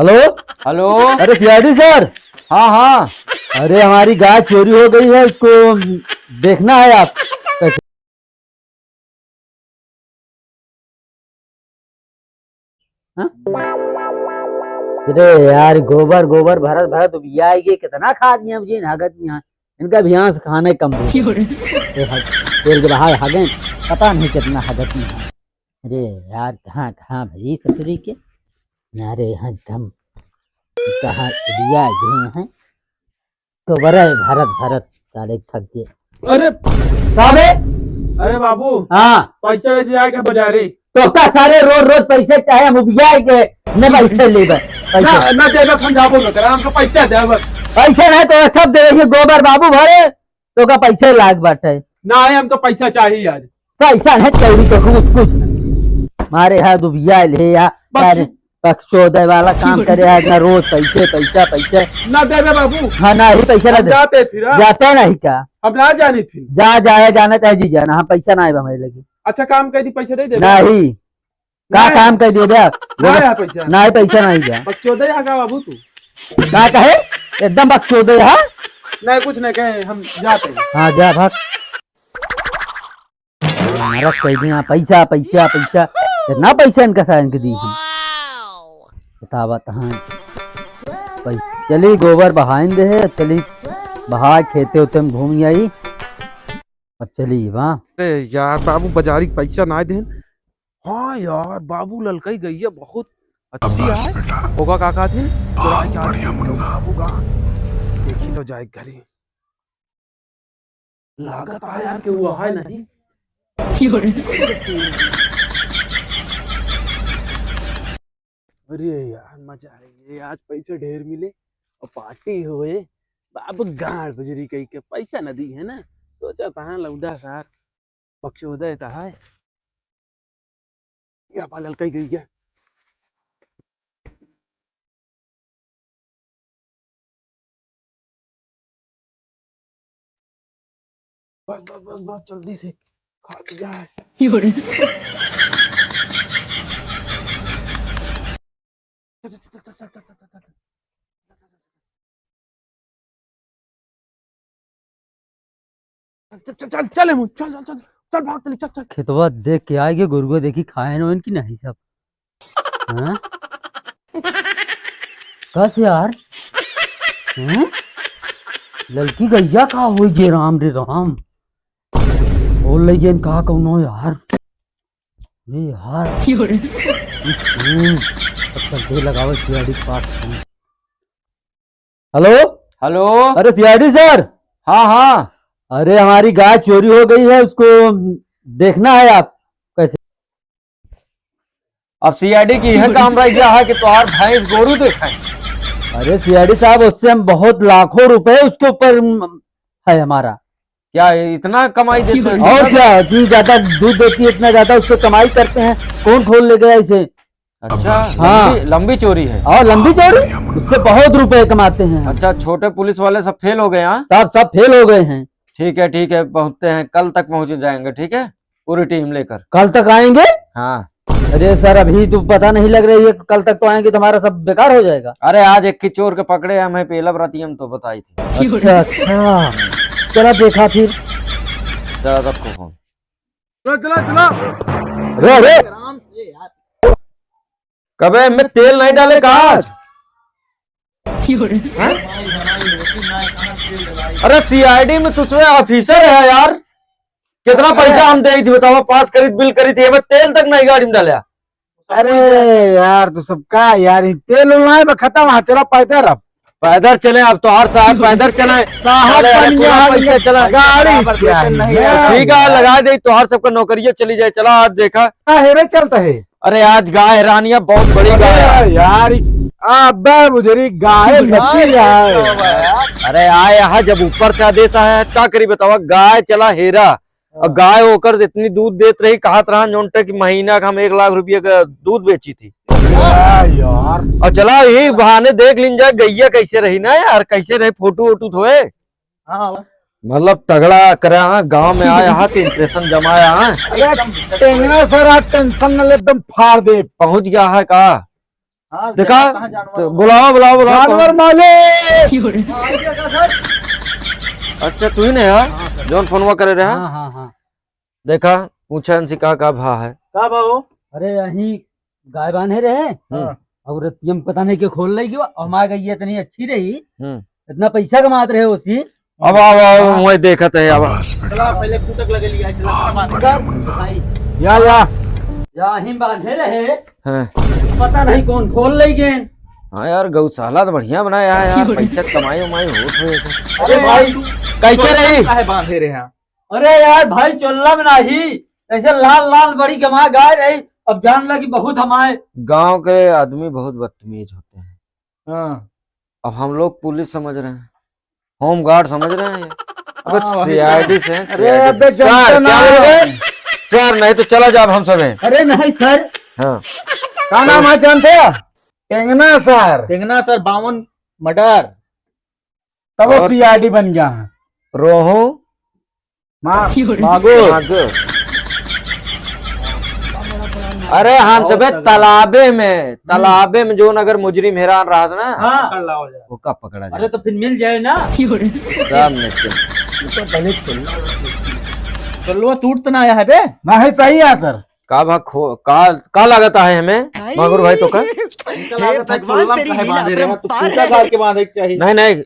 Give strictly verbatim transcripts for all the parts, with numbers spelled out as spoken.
हेलो। हेलो। अरे सीआईडी सर। हाँ, हाँ। अरे हमारी गाय चोरी हो गई है, उसको देखना है आप। कैसे? हाँ? अरे यार, गोबर गोबर भरत भरत उबिया आइगे, कितना खात नहीं हम जी, हगत नहीं है। इनका भी यहाँ से खाने कम दे। क्यों रे? ये हग-, तेल के बाहर हगे, पता नहीं कितना हगत नहीं है। अरे यार, कहाँ, कहाँ भई ससुरी के? अरे यहाँ एकदम कहाँ दिया गए हैं। तो बड़े भरत भरत साले थक गए। अरे का बे? अरे बाबू, हाँ। पैसा दे दिया के बाजारे। तो का सारे रोज रोज पैसे चाहे हम उबिया के न पैसे लेबे। पैसे। ना, ना देबे, हम जाबो न करा, हमको पैसा देबे। पैसे नहीं तो सब दे रही है, गोबर बाबू भरे। तो का पैसे लाग बाटे। ना है, हमको पैसा चाहिए आज। पैसा है, चौरी तो कुछ, कुछ नहीं। मारे हा दुबिया ले या, बख्श- यार, बकचोदे वाला काम करे आज ना, रोज पैसे, पैसा, पैसा। ना देबे बाबू। हाँ, ना ही पैसा ना हम दे। जाते फिर, हाँ? जाते नहीं क्या? हम ना जानी फिर। जा, जाया जाना चाहे जी जाना, हम पैसा ना आए हमारे लगे। अच्छा काम कर दी, पैसा दे दे। नहीं। का नहीं। काम कर दिए बे? नहीं है पैसा। नहीं, पैसा नहीं बे। बकचोदे है का बाबू तू? का कहे? एकदम बकचोदे है। नहीं, कुछ नहीं कहे, हम जाते हैं। हाँ, जा भाग। हमारा कह दिया पैसा, पैसा, पैसा। कितना पैसा इनका सारे इनके दी हम? बतावा तहाँ। पैसा। चली गोबर बहाइन दे है, चली बहा खेते उते में घूम आई। अब चली बा। अरे यार, बाबू बाजारी के पैसा ना देन। हाँ यार, बाबू ललकई गई है बहुत अच्छी है। होगा का कहत है? बहुत बढ़िया मुन्ना। बाबू का देखी तो जाए घरे। लागत आ यार कि वो है नहीं। अरे यार, मजा आए, आज पैसे ढेर मिले और पार्टी होए। बाबू गाड़ बजरी कही के पैसा न दी है ना, सोचा तहाँ लौंडा सार बकचोदे त है। या बा ललकई गई है। बस, बस, बस, बस, जल्दी से खा लिया है। यो रे। चल, चल, चल, चल। चल, चल, चल, चल, चल, एमू, चल, चल, चल, चल, भाग, चल, चल, चल। खेतवा देख के आए गे, गोरुआ देखी खाए न होन कि नहीं सब। हाँ? कस यार? हैं? ललकी गैया का होई गे, राम रे राम। बोल ले गेन का कौनो यार। ये यार। क्यों रे? हम्म, तब तक दे लगावे सीआईडी के पास फोन। हेलो? हेलो? अरे सीआईडी सर। हाँ, हाँ। अरे हमारी गाय चोरी हो गई है, उसको देखना है आप। कैसे? अब सीआईडी की यह काम रह गया है कि तोहार भैंस गोरू देखे। अरे सीआईडी साहब, उससे हम बहुत लाखों रुपए उसके ऊपर है हमारा। क्या इतना कमाई देते हैं? और क्या, इतनी ज्यादा दूध देती है, इतना ज्यादा उससे कमाई करते हैं। कौन खोल ले गया इसे? अच्छा, हाँ। लंबी, लंबी चोरी है। और लंबी चोरी, उससे बहुत रुपए कमाते हैं। अच्छा, छोटे पुलिस वाले सब फेल हो गए, हाँ? सब, सब फेल हो गए हैं। ठीक है, ठीक है, पहुंचते हैं, कल तक पहुंच जाएंगे, ठीक है, पूरी टीम लेकर। कल तक आएंगे? हाँ। अरे सर, अभी तो पता नहीं लग रही है, कल तक तो आएंगे तो हमारा सब बेकार हो जाएगा। अरे आज एक ही चोर के पकड़े हम हैं, पहला बराती हम तो बताई थी। अच्छा, अच्छा। चला देखा फिर। चला रखो फोन। चला, चला, चला। रे, रे। आराम से यार। कबे में तेल नहीं डाले का आज? हैं? अरे सीआईडी में तुझमें ऑफिसर है यार, कितना पैसा हम दे थी बतावा, पास करी बिल करी थी, एमे तेल तक नहीं गाड़ी में डाले। अरे यार, तू सब का यार, ई तेल उल नहीं बा, खत्म है, चला पैदल अब। पैदल चले अब तोहार साहब, पैदल चले। साहब चले, अरे, बन गया पूरा है, पैसा चला। गाड़ी बराबर चाहिए। नहीं है। ठीक है, लगा दे, तोहार सबका नौकरिया चली जाए। चला आज देखा। का हेरे चलता है? अरे आज गाय रानिया बहुत बड़ी गाय है। अरे यार, अबे बुजरी गाय बची है। अरे आए यहाँ जब ऊपर से आदेश आया है, का करी बतावा, गाय चला हेरा। और गाय ओकर इतनी दूध देत रही, कहत रहा जोन तक कि महीना का हम एक लाख रुपया का दूध बेची थी। हाँ यार। और चला यही बहाने देख लीन जाए गैया कैसे रही ना यार, कैसे रहे, फोटो वोटो धोए। हाँ। मतलब तगड़ा करा, हाँ, गांव में आया है तो इम्प्रेशन जमाया है। अरे टेंगना सर, आज टेंशन न ले, एकदम फाड़ दे। पहुंच गया है का? हाँ, देखा? कहाँ जानवर तो होगा? बुलाओ, बुलाओ, बुलाओ, जानवर कौन? मालिक! हाँ, आइए, सर। अच्छा, तू ही नहीं है? हाँ, सर। जौन फोनवा करे रहा? हाँ, हाँ, हाँ। देखा, पूछा इनसे का, का भा है? का भा हो? अरे, यहीं गाय बांधे रहे। हम्म। हाँ। और रतिया में पता नहीं के खोल लई गयो, और हमार गइया इतनी अच्छी रही, हम्म। इतना पैसा कमात रहे उसी। अब आओ, आओ, हाँ। वही देखत है, अब। चला, पहले खूंटक लगे लिया, चला, बहुत बढ़िया मुन्ना। भाई। या, या। या, यहीं बांधे रहे। हाँ। पता नहीं कौन खोल लई गए। हाँ यार, गौशाला तो बढ़िया बनाया है यार, पैसा कमाई उमाई होत होए। अरे भाई, कैसे रही? काहे बांधे रहे हैं? अरे यार भाई, चोल्ला में नाही, ऐसे लाल लाल बड़ी गमा गाय रही। अब जान ला कि बहुत हमारे गांव के आदमी बहुत बदतमीज होते हैं। हाँ। अब हम लोग पुलिस समझ रहे हैं, होमगार्ड समझ रहे हैं। अबे हाँ, वही सीआईडी तो। से, अरे, सीआईडी अबे से। सर, जानते क्या ना। बोल रहे? सर, नहीं तो चला जाब हम सब हैं। अरे नहीं सर। हाँ। का नाम है जानते हैं? टेंगना सर। टेंगना सर, बावन मर्डर। तब वो और सीआईडी बन गया है। रोहू, मा-, मागुर। मागुर। अरे हम सबे तालाबे में, तालाबे में जौन अगर मुजरिम हेरान रहत ना, हाँ। पकड़ लाओ जाए। ओका पकड़ा जाए। अरे तो फिर मिल जाए ना। सब में से। तो पहले चोल्ला टूट तो ना आया है बे? नहीं, सही है सर। का भा खो-, का, का लागत है हमें? मागुर भाई तो का? इनका लागत है भगवान चोल्ला में तेरी काहे लीला बांधे रहे हैं? तो अपरंपार खूंटा है। गाड़ के बांधे के चाहिए। नहीं, नहीं,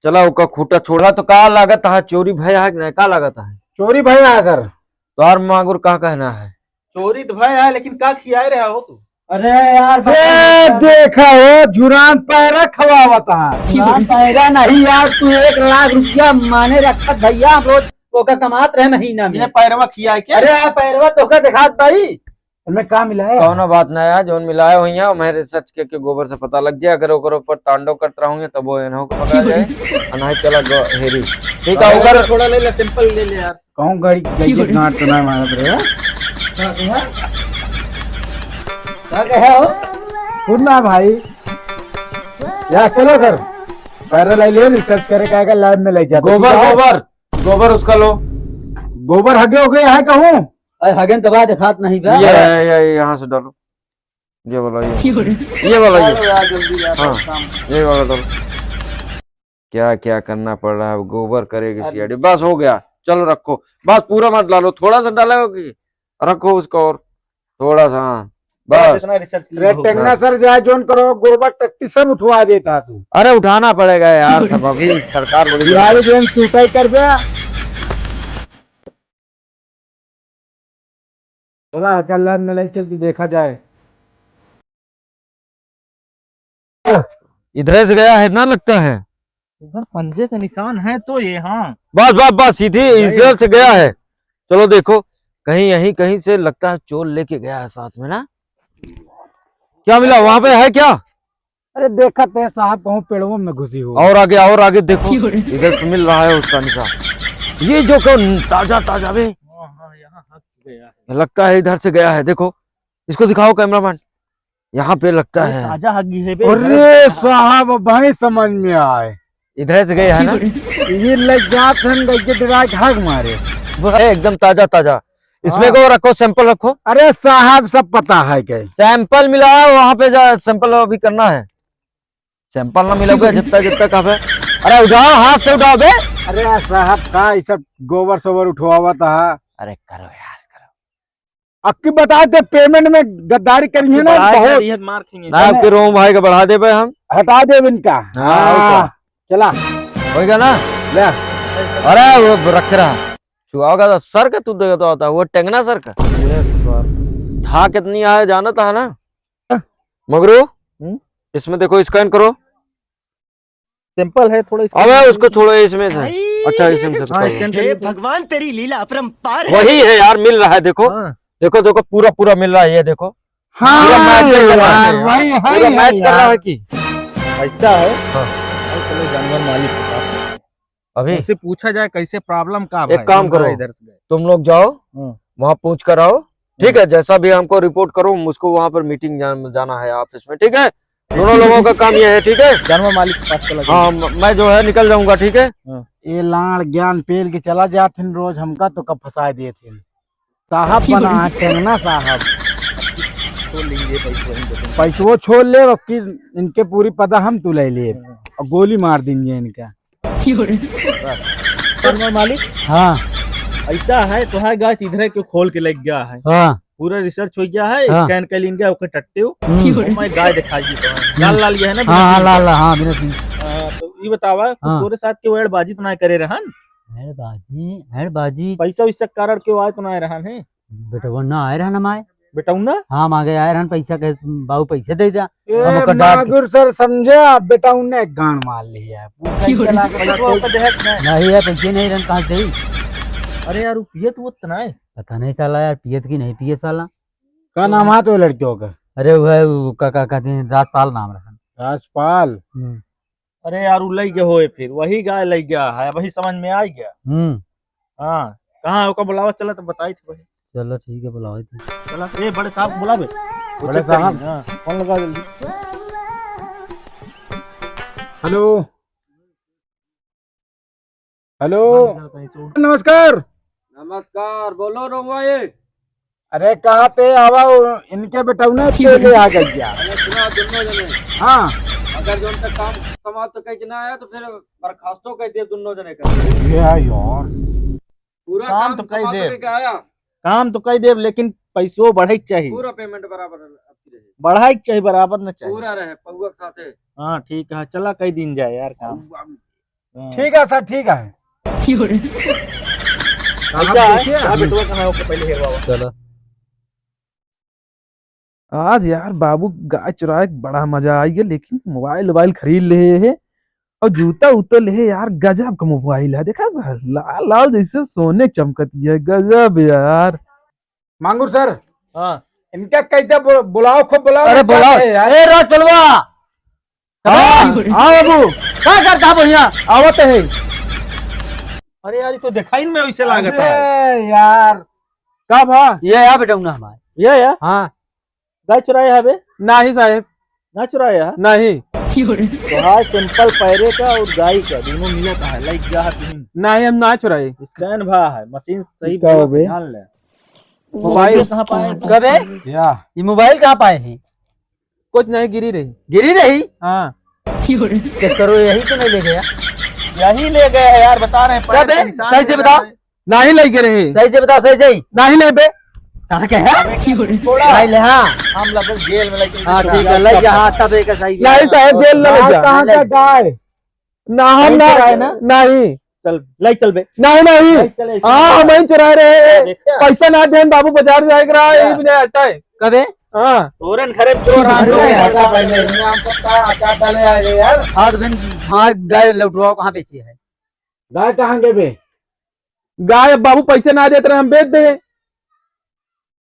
चला ओका खूंटा छोड़ा तो का लागत है? चोरी भय है कि नहीं? का लागत है? चोरी भय है सर। तोहार मागुर का कहना है? चोरी तो भय है, लेकिन का खियाए रहा हो तू? अरे यार, ए, देखा हो, झुरान पैरा खवावत है। झुरान पैरा नहीं यार, तू एक लाख रुपया माने रखत भैया, हम रोज ओका कमात रहे महीना में। ये पैरवा खिया के? अरे यार, पैरवा तोका दिखात भाई। इनमें का मिला है? कौनो बात ना है, जौन मिलाए हुई है, मैं रिसर्च के, के गोबर से पता लग जाए, अगर ओकर ऊपर तांडव करत रहूंगे, तब वो इन्हों को पकड़ा जाए। और नहीं चला गो-, हेरी। ठीक है, हाँ, ओकर थोड़ा ले ले, सैंपल ले ले यार। कहूँ गाड़ी, गाड़ी के गांठ तो ना मारत रहे। का कहा? का कहा हो? सुन ना भाई, यार चलो सर, पैरा ले ले, रिसर्च करे का, का लैब में ले जाते। गोबर, गोबर। गोबर उसका लो। गोबर हगे हो गया है कहूँ? अरे हगेन तो बात खात नहीं बा। ये, ये, ये यहाँ से डालो। ये वाला, ये। ये वाला, ये। डालो यार, जल्दी यार, हाँ, काम। ये वाला डालो। क्या, क्या करना पड़ रहा है? अब गोबर करेगी अरे। सीआईडी। बस हो गया, चलो रखो। बस पूरा मत डालो, थोड़ा सा डालो कि रखो उसको और थोड़ा सा, हाँ। बस बस। इतना रिसर्च की अरे हो। टेंगना सर, जाए जोन करो, गोबर टट्टी सब उठवा देता तू। अरे उठाना पड़ेगा यार, सब अभी सरकार बड़ी बिहारी जोन सुताई कर दे। थोड़ा हल्का लड़ न लड़ चल के देखा जाए। इधर से गया है ना लगता है। इधर पंजे का निशान है तो ये, हाँ। बस, बस, बस, सीधी भाई। इधर से गया है। चलो देखो, कहीं यहीं कहीं से लगता है चोर लेके गया है साथ में ना। क्या मिला, वहां पे है क्या? अरे देखत है साहब, कहूँ पेड़वों में घुसी हो। और आगे, और आगे देखो, इधर से मिल रहा है उसका निशान। ये जो कौन ताजा ताजा बे? हाँ, हाँ, यहाँ हग गया है। लगता है इधर से गया है, देखो, इसको दिखाओ कैमरामैन। यहाँ पे लगता अरे, है। ताजा हग्गी है बे। अरे साहब, अब भाई समझ में आए। इधर से गए है ना? ये लग जात हन, गई के डरा के हग मारे। वो है एकदम ताजा ताजा। इसमें हाँ। को रखो, सैंपल रखो। अरे साहब, सब पता है के? सैंपल मिला है, वहाँ पे जा, सैंपल अभी करना है। सैंपल ना मिला हुआ, जितना, जितना काफी है। अरे उठाओ, हाथ से उठाओ बे। अरे साहब, का ये सब गोबर सोबर उठवावत है? अरे करो यार, करो। अक्की बता दे, पेमेंट में गद्दारी करी है ना, बढ़ा बहुत। दिए तो मार खाएंगे। ना, आपके रोम भाई का बढ़ा देबे हम। हटा देब इनका। हाँ, और हाँ, क्या? चला। होएगा ना? ले। अरे, वो रख रहा। छुआओगा तो सर का तू देगा तो आता है, वो टेंगना सर का। Yes, sir। था कितनी आए, जानता है ना? मगरू, हम्म? इसमें देखो, स्कैन करो। सैंपल है, थोड़ा इसको अबे, उसको छोड़ो, इसमें से। भाई। अच्छा, इसमें से तो हाँ, करो। स्कैन कर हे लेते हैं। भगवान, तेरी लीला अपरंपार है। वही है यार, मिल रहा है, देखो। हाँ। देखो, देखो, पूरा, पूरा मिल रहा है, ये देखो। हाँ, पूरा मैच कर रहा है। यार, वही है, पूरा है मैच कर रहा यार। है कि? ऐसा है। हाँ। और चलो, जानवर मालिक के पास। अभी? उनसे पूछा जाए, कैसे प्रॉब्लम का एक भाई, काम हम करो, इधर से गए। तुम लोग जाओ, हाँ। वहाँ पूछ कर आओ, ठीक है, जैसा भी हमको रिपोर्ट करो, मुझको वहाँ पर मीटिंग जान-, जाना है ऑफिस में, ठीक है? दोनों लोगों का काम ये है, ठीक है? जानवर मालिक के पास चला जाओ। हाँ, म-, मैं जो है निकल जाऊंगा, ठीक है? हाँ। ये लाड़ ज्ञान पेल के चला जात हिन रोज, हमका तो कब फंसा देत हिन। साहब बना है, टेंगना साहब। छोड़ लेंगे पैसवा इनको। पैसवो छोड़ ले, बाकी इनके पूरी पता हम तुलइ लेब। हाँ। और गोली मार देंगे इनका। बस। करना मालिक? हाँ। ऐसा है, तोहार गाय इधर के खोल के लग गया है। हाँ। पूरा research हो गया है, हाँ। Scan कर लेंगे, ओके टट्टे हो। हम्म। ओ माय गाय दिखाई दी तो है। लाल लाल ये है ना, हाँ, बिना हाँ, लाल लाल, हाँ, बिना सिंग। हाँ, तो ये बतावा, हाँ। तोरे साथ के वेड़बाजी तो ना करे रहन? वेड़बाजी, वेड़बाजी। पैसा वैसा कारण क्यों आए तो ना आए रहन है? बेटवा ना आए रहन हमारे। बेटौना? हाँ, मांगे आए रहन पैसा, कहे, "बाबू, पैसे दे जा।" ए, हम ओकर डांट के मागुर सर समझे, आप बेटौने गांड मार लिया। वो कैसे क्यों? लागत है? पैसा ओकर देहत नहीं। नहीं है, पैसे नहीं रहन, कहाँ से देई? अरे यार, वो पियत वो तो नहीं। पता नहीं साला यार, पियत की नहीं पियत साला। का नाम है तो लड़कियों का? अरे वो है, वो का, का कहते हैं, राजपाल नाम रहन। राजपाल? हम्म। अरे यार, उ लइ गए होए फिर, वही गाय लइ गया है, वही समझ में आ गया। हम्म। हाँ, कहाँ है, ओका बुलावा, चला तो बताई थी भाई। चलो ठीक है, बुलावा थी। चला, ए बड़े साहब बुलावे। बड़े साहब। हाँ, फोन लगा जल्दी। हेलो। हेलो। नमस्कार। नमस्कार, बोलो रघुआ ये। अरे कहाँ ते आवा, इनके बेटौने पे ले आ गया। अरे सुना, दोनों जने। हाँ। अगर जो उनका काम समाप्त करके ना आया तो फिर बर्खास्तो कर दे दोनों जने का। ये है यार। पूरा काम काम तो कर दे। काम तो कर देब, लेकिन पैसो बढ़े के चाहिए। पूरा payment बराबर आपकी रहे। बढ़ाई के चाहिए, बराबर न चाहिए। पूरा रहे, पौआ के साथे। हाँ, ठीक है, चला, कई दिन जाए यार काम। पौआ। हाँ। ठीक है सर, ठीक है। अच्छा, देखिए, हाँ, बेटवा कहाँ है, ओके पहले हेरवावा। चलो। आज यार बाबू गाय चुराए के बड़ा मजा आई है, लेकिन मोबाइल वोबाइल खरीद ले है और जूता उता ले है यार, गजब का मोबाइल है, देखा लाल लाल जैसे सोने चमकती है, गजब यार। मांगुर सर, हाँ। इनका कैसे बु-, बुलाओ, खूब बुलाओ, अरे क्या बुलाओ। है यार? ए राजपलवा, हाँ, हाँ बाबू। का करता है बढ़िया? आवत है। अरे यार, ये तो दिखाई में वैसे लागत है। अरे यार। का भा? ये या बेटौना हमार। ये या? हाँ। गाय चुराए है बे? नाही साहेब। ना चुराए है? नहीं। तो हाँ, simple पैरे का और गाय का दोनों मिला का है, लाइक जा है तुम। नहीं, हम ना चुराए। Scan भा है, मशीन सही का हो बे? ध्यान ले। मोबाइल कहाँ पाए? कबे? या। ये मोबाइल कहाँ पाए हैं? कुछ नहीं, गिरी रही। गिरी रही? हाँ। चेक करो, यही तो नहीं ले गया। यही ले गए हैं यार, बता रहे हैं, पैर कबे? का निशान सही से लगा बताओ। है। नहीं ले गए रहे। सही से बताओ, सही, सही। नहीं ले बे। कहाँ के है? छोड़ा। नहीं ले, हाँ। हम लगभग जेल में लेके हाँ, ठीक है, ले जा, हाँ, तब एक सही है। नहीं साहेब, जेल न ले जा। कहाँ का गाय? ना, हम ना, चुराए ना? नहीं। चल, ले चल बे। नहीं, नहीं। ले चल, ऐसे हाँ, नहीं। हम ही चुराए रहे। हाँ, देखा? पैसा ना देन, बाबू बाजार जाए के रहा, क्या? ये भी नहीं आता है। कबे? हाँ। तोरन घरे में चोर आ अरे, गए। हटा पहले, यहाँ पर का अचार डाले आ गए यार। हाँ, तो फिर, हाँ, गाय लौटवाओ, कहाँ बेची है? गाय कहाँ गए बे? गाय अब बाबू पैसे ना देत रहे, हम बेच दे।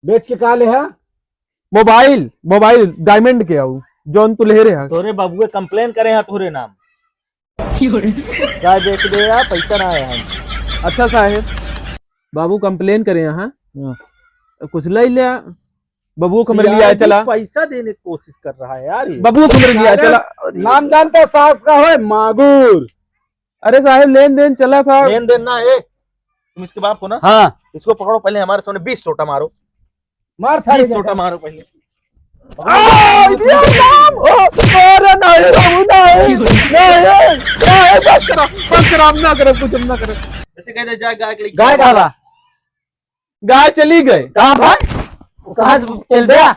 बेच के का ले हा? मोबाइल, मोबाइल diamond के आऊ, जौन तू ले रहे हा। तोरे बाबुए complain करे हैं तोरे नाम। गाय बेच दे या पैसा ना आया है। अच्छा साहेब, बाबू complain करे यहाँ। हाँ। कुछ ले लिया, बबुओ को हमरे लिया चला। पैसा देने की कोशिश कर रहा है यार ये। बबुओ को हमरे लिया चला। नाम जानता साहब का है? मागुर। अरे साहेब, लेन देन चला था। लेन देन ना, ए, तुम इसके बाप हो ना? हाँ। इसको पकड़ो, पहले हमारे सामने बीस सोटा मारो। मार सारे बीस सोटा मारो पहले। आ, ये काम, ओ, अरे नहीं, बाबू, नहीं, नहीं, नहीं, बस करो, बस करो, अब ना करो, कुछ अब ना करो। ऐसे कहते जा, गाय के लिए गाय कहाँ बा? गाय चली गए। कहाँ भाई? कहाँ से चल गया?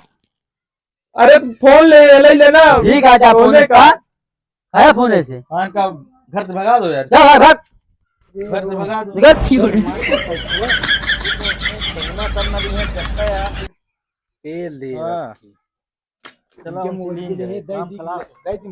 अरे फोन ले, ले लेना। ठीक है, जा फोन फोन ले का। है फोन ऐसे। हाँ, इनका घर से भगा दो यार। जा भाग, भाग। घर से भगा दो। निकल। सोना करना भी है, चक्का यार। तेल दे हाँ। रखी। चला, इनके उनसे मोबाइल लीन के लिए जाए, दे काम दी, खलास। दे दी।